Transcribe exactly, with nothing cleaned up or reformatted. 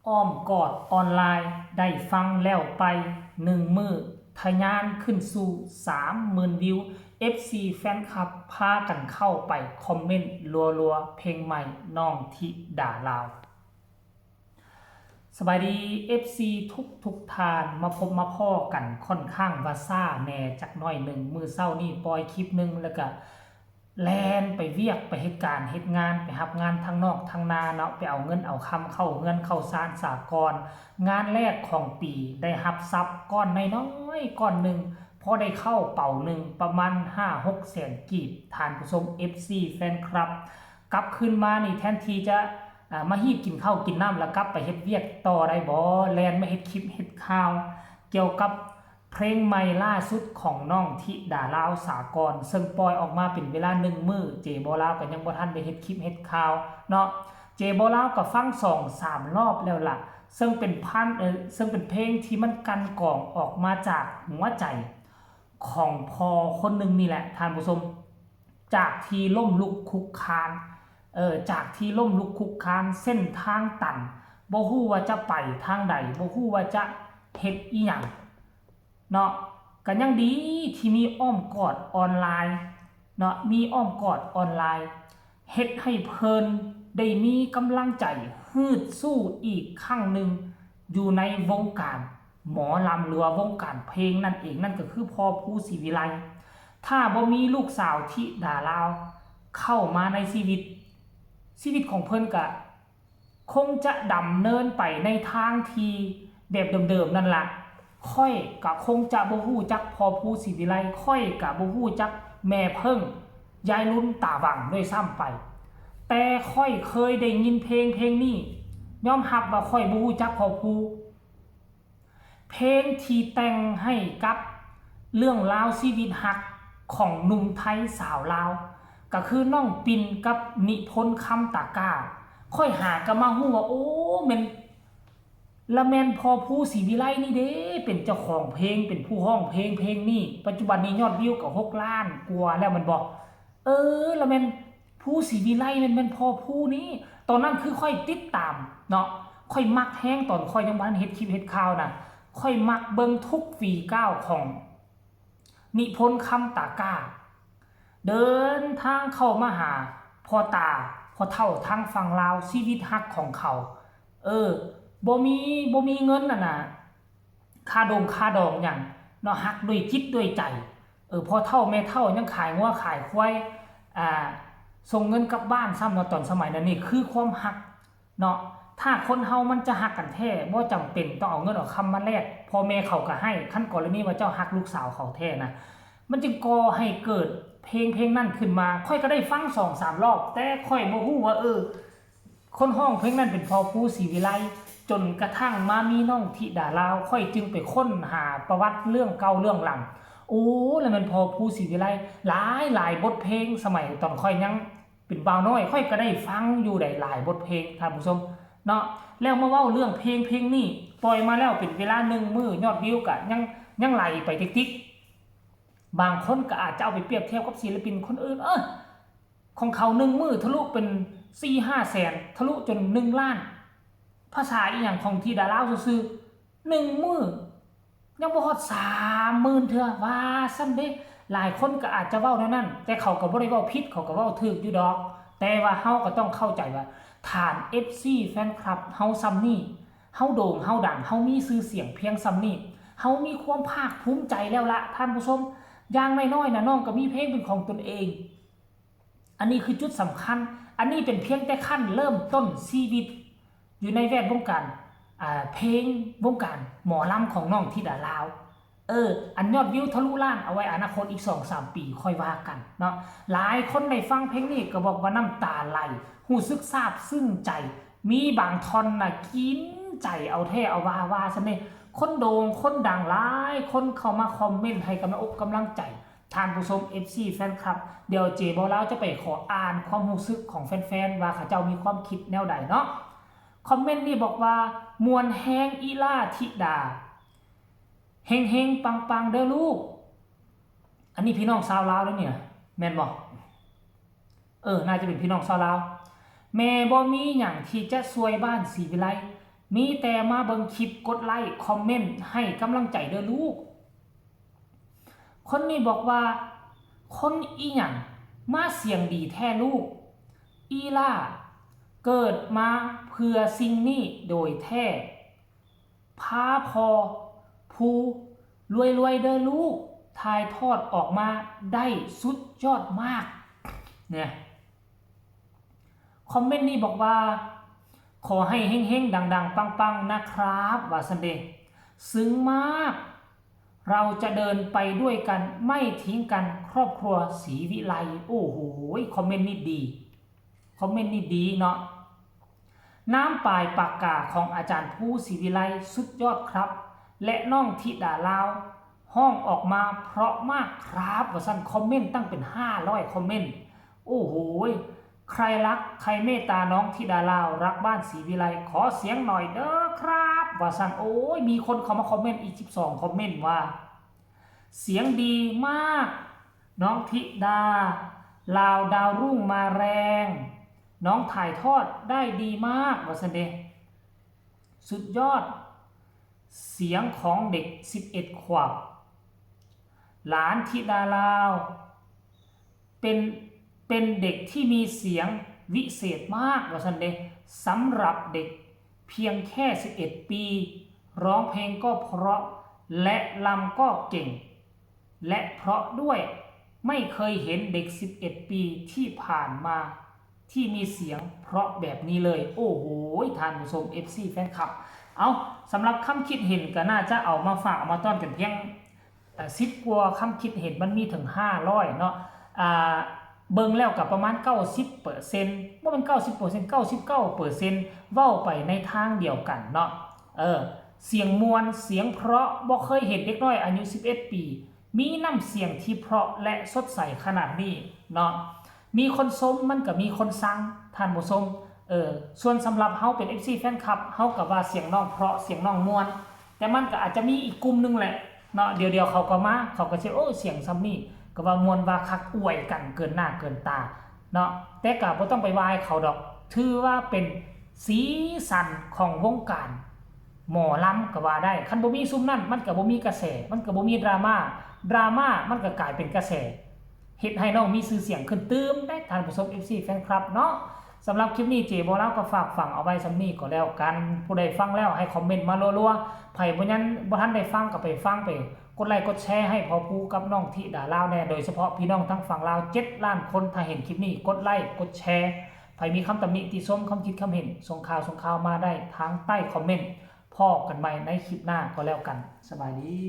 อ้อมกอดออนไลน์ได้ฟังแล้วไปหนึ่งมื้อ ทะยานขึ้นสู่สามหมื่นวิว เอฟซี แฟนคลับพากันเข้าไปคอมเมนต์รัวๆ เพลงใหม่น้องธิดาลาว สบายดี เอฟซี ทุกทุกท่าน มาพบมาพ้อกันค่อนข้างว่าซ่าแหน่จักหน่อยหนึ่ง มื้อเช้านี้ปล่อยคลิปหนึ่งแล้วก็ แล่นไปเวียกไปเฮ็ดการเฮ็ดงานไปรับงานทางนอกทางนาเนาะ ไปเอาเงินเอาคำเข้าเฮือนเข้าซานสากล งานแรกของปีได้รับทรัพย์ก้อนน้อยๆก้อนหนึ่ง พอได้เข้าเป๋าหนึ่งประมาณห้าหกแสนกีบ ท่านผู้ชม เอฟซี แฟนคลับ กลับคืนมานี่แทนที่จะอ่ามาฮีบกินข้าวกินน้ำแล้วกลับไปเฮ็ดเวียกต่อได้บ่ แล่นมาเฮ็ดคลิปเฮ็ดข่าว เกี่ยวกับ เพลงใหม่ล่าสุดของน้องธิดาลาวสากล ซึ่งปล่อยออกมาเป็นเวลาหนึ่งมื้อ เจบอลาวก็ยังบ่ทันได้เฮ็ดคลิปเฮ็ดข่าวเนาะ เจบอลาวก็ฟังสองสามรอบแล้วล่ะ ซึ่งเป็นพันเอ่อซึ่งเป็นเพลงที่มันกลั่นกรองออกมาจากหัวใจของพ่อคนหนึ่งนี่แหละท่านผู้ชม จากที่ล้มลุกคลุกคลาน เออ จากที่ล้มลุกคลุกคลาน เส้นทางตัน บ่ฮู้ว่าจะไปทางใด บ่ฮู้ว่าจะเฮ็ดอิหยัง เนาะ ก็ยังดีที่มีอ้อมกอดออนไลน์ เนาะ มีอ้อมกอดออนไลน์ เฮ็ดให้เพิ่นได้มีกำลังใจฮึดสู้อีกครั้งหนึ่ง อยู่ในวงการหมอลำหรือว่าวงการเพลงนั่นเอง นั่นก็คือพ่อภูศรีวิไล ถ้าบ่มีลูกสาวธิดาลาวเข้ามาในชีวิต ชีวิตของเพิ่นก็คงจะดำเนินไปในทางที่แบบเดิมๆนั่นล่ะ ข้อยก็คงจะบ่ฮู้จักพ่อภูศรีวิไล ข้อยก็บ่ฮู้จักแม่เพิ่ง ยายลุนตาหว่างด้วยซ้ำไป แต่ข้อยเคยได้ยินเพลงเพลงนี้ ยอมรับว่าข้อยบ่ฮู้จักพ่อภู เพลงที่แต่งให้กับเรื่องราวชีวิตฮักของหนุ่มไทยสาวลาว ก็คือน้องปิ่นกับนิพนธ์ คำตากล้า ข้อยหาก็มาฮู้ว่า โอ้ แม่น ละแม่นพ่อภูศรีวิไลนี่เด้ เป็นเจ้าของเพลง เป็นผู้ร้องเพลงเพลงนี้ ปัจจุบันนี้ยอดวิวก็หกล้านกว่าแล้วแม่นบ่ เออ ละแม่นภูศรีวิไลแม่น แม่นพ่อภูนี่ ตอนนั้นคือข้อยติดตามเนาะ ข้อยมักแฮงตอนข้อยยังบ่ทันเฮ็ดคลิปเฮ็ดข่าวนะ ข้อยมักเบิ่งทุกฝีก้าวของนิพนธ์ คำตากล้า เดินทางเข้ามาหาพ่อตา พ่อเฒ่าทางฝั่งลาว ชีวิตฮักของเขา เออ บ่มี บ่มีเงินนั่นน่ะ ค่าดงค่าดองหยังเนาะ ฮักด้วยจิตด้วยใจ เออ พ่อเฒ่าแม่เฒ่ายังขายงัวขายควาย อ่า ส่งเงินกลับบ้านซ้ำเนาะ ตอนสมัยนั้นนี่คือความฮักเนาะ ถ้าคนเฮามันจะฮักกันแท้ บ่จำเป็นต้องเอาเงินเอาคำมาแลก พ่อแม่เขาก็ให้ คันกรณีว่าเจ้าฮักลูกสาวเขาแท้นะ มันจึงก่อให้เกิดเพลงเพลงนั้นขึ้นมา ข้อยก็ได้ฟังสองสามรอบ แต่ข้อยบ่ฮู้ว่า เออ คนร้องเพลงนั้นเป็นพ่อภูศรีวิไล จนกระทั่งมามีน้องธิดาลาว ข้อยจึงไปค้นหาประวัติเรื่องเก่าเรื่องหลัง โอ้ แล้วแม่นพ่อภูศรีวิไล หลายหลายบทเพลง สมัยตอนข้อยยังเป็นบ่าวน้อย ข้อยก็ได้ฟังอยู่ได้หลายบทเพลง ท่านผู้ชม เนาะ แล้วมาเว้าเรื่องเพลงเพลงนี้ ปล่อยมาแล้วเป็นเวลาหนึ่งมื้อ ยอดวิวก็ยัง ยังไหลไปติกๆ บางคนก็อาจจะเอาไปเปรียบเทียบกับศิลปินคนอื่น เออ ของเขาหนึ่งมื้อทะลุเป็นสี่ห้าแสน ทะลุจนหนึ่งล้าน ภาษาอีหยังของธิดาลาวซื่อๆ หนึ่งมื้อ ยังบ่ฮอดสามหมื่นเทื่อ ว่าซั่นเด้ หลายคนก็อาจจะเว้าแนวนั้น แต่เขาก็บ่ได้เว้าผิด เขาก็เว้าถูกอยู่ดอก แต่ว่าเฮาก็ต้องเข้าใจว่า ฐาน เอฟซี แฟนคลับเฮาส่ำนี้ เฮาโด่ง เฮาดัง เฮามีชื่อเสียงเพียงส่ำนี้ เฮามีความภาคภูมิใจแล้วละ ท่านผู้ชม อย่างน้อยๆ นะ น้องก็มีเพลงเป็นของตนเอง อันนี้คือจุดสำคัญ อันนี้เป็นเพียงแต่ขั้นเริ่มต้นชีวิต อยู่ในแวดวงการ อ่า เพลง วงการหมอลำของน้องธิดาลาว เออ อันยอดวิวทะลุล้านเอาไว้อนาคตอีกสองสามปีค่อยว่ากันเนาะ หลายคนได้ฟังเพลงนี้ก็บอกว่าน้ำตาไหล รู้สึกซาบซึ้งใจ มีบางท่อนน่ะกินใจเอาแท้เอาว่า ว่าซั่นเด้ คนโด่ง คนดังหลายคนเข้ามาคอมเมนต์ให้กำลังอกกำลังใจ ท่านผู้ชม เอฟซี แฟนคลับ เดี๋ยวเจบอลาวจะไปขออ่านความรู้สึกของแฟนๆ ว่าเขาเจ้ามีความคิดแนวใดเนาะ คอมเมนต์นี้บอกว่า ม่วนแฮงอีหล่าธิดา เฮงๆ ปังๆ เด้อลูก อันนี้พี่น้องชาวลาวเด้อเนี่ย แม่นบ่ เออ น่าจะเป็นพี่น้องชาวลาว แม่บ่มีหยังที่จะช่วยบ้านศรีวิไล มีแต่มาเบิ่งคลิป กดไลค์ คอมเมนต์ให้กำลังใจเด้อลูก คนนี้บอกว่า คนอีหยังมาเสียงดีแท้ลูก อีล่า เกิดมาเพื่อสิ่งนี้โดยแท้ พาพอผู้รวยๆเด้อลูก ถ่ายทอดออกมาได้สุดยอดมาก เนี่ย คอมเมนต์นี้บอกว่า ขอให้เฮงๆ ดังๆ ปังๆ นะครับ ว่าซั่นเด้ ซึ้งมาก เราจะเดินไปด้วยกัน ไม่ทิ้งกัน ครอบครัวศรีวิไล โอ้โห คอมเมนต์นี้ดี คอมเมนต์นี้ดีเนาะ น้ำปลายปากกาของอาจารย์ภูศรีวิไล สุดยอดครับ และน้องธิดาลาว ฮ้องออกมาเพราะมากครับ ว่าซั่น คอมเมนต์ตั้งเป็นห้าร้อยคอมเมนต์ โอ้โห ใครรักใครเมตตาน้องธิดาลาว รักบ้านศรีวิไล ขอเสียงหน่อยเด้อครับ ว่าซั่น โอ้ย มีคนเข้ามาคอมเมนต์อีกสิบสองคอมเมนต์ว่า เสียงดีมาก น้องธิดาลาว ดาวรุ่งมาแรง น้องถ่ายทอดได้ดีมาก ว่าซั่นเด้ สุดยอด เสียงของเด็กสิบเอ็ดขวบ หลานธิดาลาว เป็น เป็นเด็กที่มีเสียงวิเศษมาก ว่าซั่นเด้ สำหรับเด็กเพียงแค่สิบเอ็ดปี ร้องเพลงก็เพราะ และรำก็เก่ง และเพราะด้วย ไม่เคยเห็นเด็กสิบเอ็ดปีที่ผ่านมา ที่มีเสียงเพราะแบบนี้เลย โอ้โห ท่านผู้ชม เอฟซี แฟนคลับ เอา สำหรับคำคิดเห็นก็น่าจะเอามาฝากเอามาต้อนกันเพียง เอ่อ สิบกว่าคำคิดเห็น มันมีถึงห้าร้อยเนาะ อ่า เบิ่งแล้วก็ประมาณเก้าสิบเปอร์เซ็นต์ บ่แม่นเก้าสิบเปอร์เซ็นต์ เก้าสิบเก้าเปอร์เซ็นต์ เว้าไปในทางเดียวกันเนาะ เออ เสียงม่วน เสียงเพราะ บ่เคยเห็นเด็กน้อยอายุสิบเอ็ดปี มีน้ำเสียงที่เพราะและสดใสขนาดนี้เนาะ มีคนชมมันก็มีคนซัง ท่านผู้ชม เออ ส่วนสำหรับเฮาเป็น เอฟซี แฟนคลับ เฮาก็ว่าเสียงน้องเพราะ เสียงน้องม่วน แต่มันก็อาจจะมีอีกกลุ่มหนึ่งแหละเนาะ เดี๋ยวๆเขาก็มา เขาก็สิ โอ้ เสียงส่ำนี้ ก็ว่าม่วนว่าคัก อวยกันเกินหน้าเกินตาเนาะ แต่ก็บ่ต้องไปว่าให้เขาดอก ถือว่าเป็นสีสันของวงการหมอลำก็ว่าได้ คันบ่มีซุมนั้น มันก็บ่มีกระแส มันก็บ่มีดราม่า ดราม่ามันก็กลายเป็นกระแส เฮ็ดให้น้องมีชื่อเสียงขึ้นตื่มเด้ ท่านผู้ชม เอฟซี แฟนคลับเนาะ สำหรับคลิปนี้เจโบลาวก็ฝากฝังเอาไว้ส่ำนี้ก็แล้วกัน ผู้ใดฟังแล้วให้คอมเมนต์มารัวๆ ไผบ่ยังบ่ทันได้ฟังก็ไปฟังไป กดไลค์กดแชร์ให้พ่อภูกับน้องธิดาลาวแน่ โดยเฉพาะพี่น้องทางฝั่งลาวเจ็ดล้านคน ถ้าเห็นคลิปนี้กดไลค์กดแชร์ ไผมีคำตำหนิติชม คำคิดคำเห็น ส่งข่าวส่งข่าวมาได้ทางใต้คอมเมนต์ พ้อกันใหม่ในคลิปหน้าก็แล้วกัน สบายดี